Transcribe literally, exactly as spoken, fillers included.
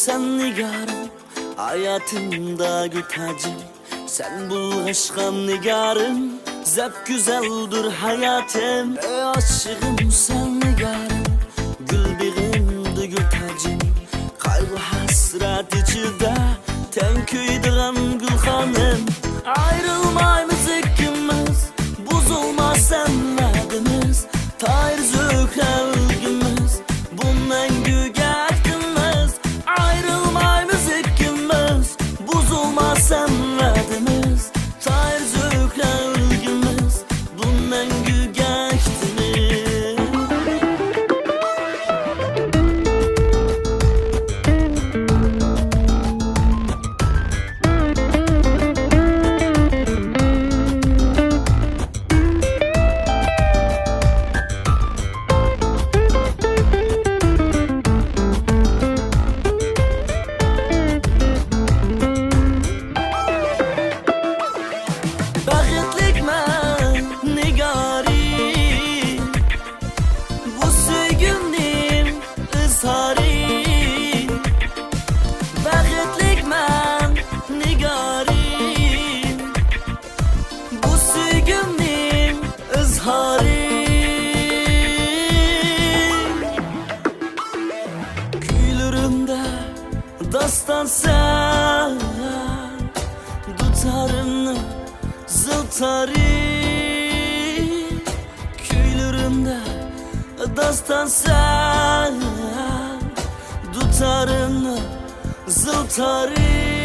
سەن نىگارىم، ھاياتىمدا گۈل تاجىم. سەن بولغاچقا نىگارىم، زەپ گۈزەلدۇر ھاياتىم. ئەي ئاشىقىم سەن نىگارىم، گۈل بېغىمدا گۈل تاجىم. قايغۇ ھەسرەت ئىچىدە تەڭ كۆيىدىغان گۈلخانىم. ئايرىلمايمىز ئىككىمىز، بۇزۇلما سەن ۋەدىمىز. تايىر زۆھرە ئۆلگىمىز، بۇ مەڭگۈگە ئەھدىمىز. ئايرىلمايمىز ئىككىمىز، بۇزۇلما سەن ۋەدىمىز. تايىر زۆھرە ئۆلگىمىز، بۇ مەڭگۈگە ئەھدىمىز. بەختلىكمەن نىگارىم، بۇ سۆيگۈمنىڭ ئىزھارى. بەختلىكمەن نىگارىم، بۇ سۆيگۈمنىڭ ئىزھارى. كۈيلىرىمدە داستان سەن، دۇتارىمنىڭ زىلتارى. كۈيلىرىمدە داستان سەن، دۇتارىمنىڭ زىلتارى.